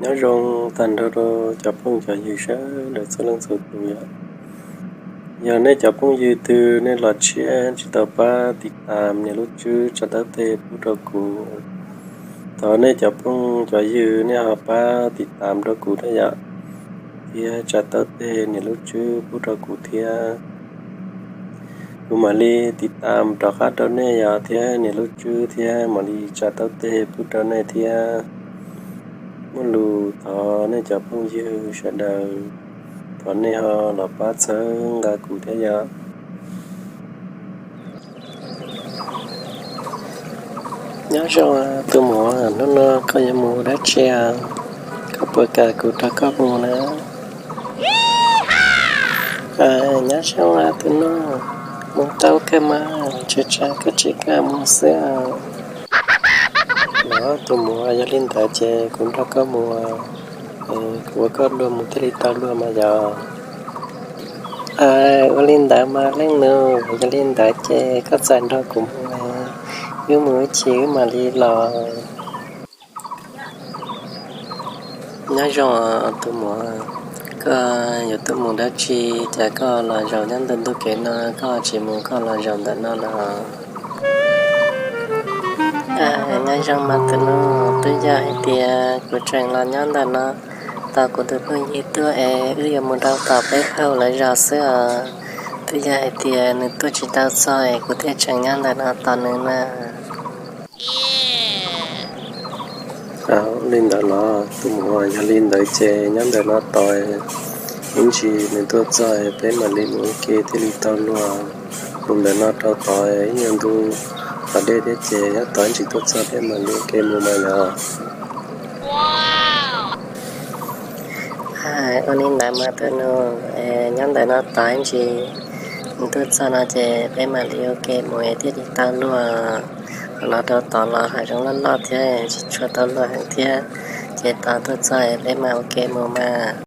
Nyob zoo tag nrho rau cov phooj cov ywg sawv daws txhua leej txhua tus yom. Yog nej cov phooj ywg twg nej los tshiab tsis tau pab tiv tam niam lub tswb tsa taub teg pub rau kuv, thov nej cov phooj cov ywg nej ho pab tiv tam rau kuv thiab yom, thiab tsa taub teg niam lub tswb pub rau kuv thiab. Kuv mam li tiv tam rov qab rau nej yom, thiab niam lub tswb thiab mam li tsa taub teg pub rau nej thiab. Muaj lus thov nej cov phooj ywg sawv daws, thov nej ho los pab txhawb nqa kuv thiab yom. Nyob zoo tus muam, hnub no koj yuav mus dab tsi? Koj puas kam kuv nrog koj mus na? Nyob zoo tus nus, mus tau kawg mas, tsuas tsam koj tsis kam mus xwb. Los tus muam, yog li ntawd ces kuv nrog koj mus, kuv ua koj dua mus thiaj li tau luag mas yog. Ua li ntawd mas leej nus, yog li ntawd ces koj txawm nrog kuv mus, wb mus ib chim wb mam li los. Nyob zoo tus muam, koj yuav tuaj mus dab tsi cas koj los zaum nyob ntawm ntu kev no, koj tsis mus koj los zaum ntawm no los? Nyob zoo mas tus nus, twb yog hais tias kuv tseem los nyob ntawm no tos kuv tus phooj ywg tuaj es wb yuav mus rau tom peb phauj lawv zos xwb os. Twb yog hais tias nws tuaj tsis tau txog es kuv thiaj tseem nyob ntawm no tos nws na. Li ntawd los tus muam, yog li ntawd ces nyob ntawm no tos ib ntsis nws tuaj txog peb mam li mus ua ke thiaj li tau luag. Mus ntawm no rau tod ib nyuag ntu los deb thiab ces nyob tos ib ntsis tuaj txog peb mam li ua ke mus mas yog. Ua li ntawd mas tus nus, nyob ntawm no tos ib ntsis nws tuaj txog no ces peb mam li ua ke mus thiaj li tau luag. Los rau tod los hav zoov loj loj thiab tsis tshua tau luag heev thiab, ces tos tuaj txog peb mam ua ke mus mas.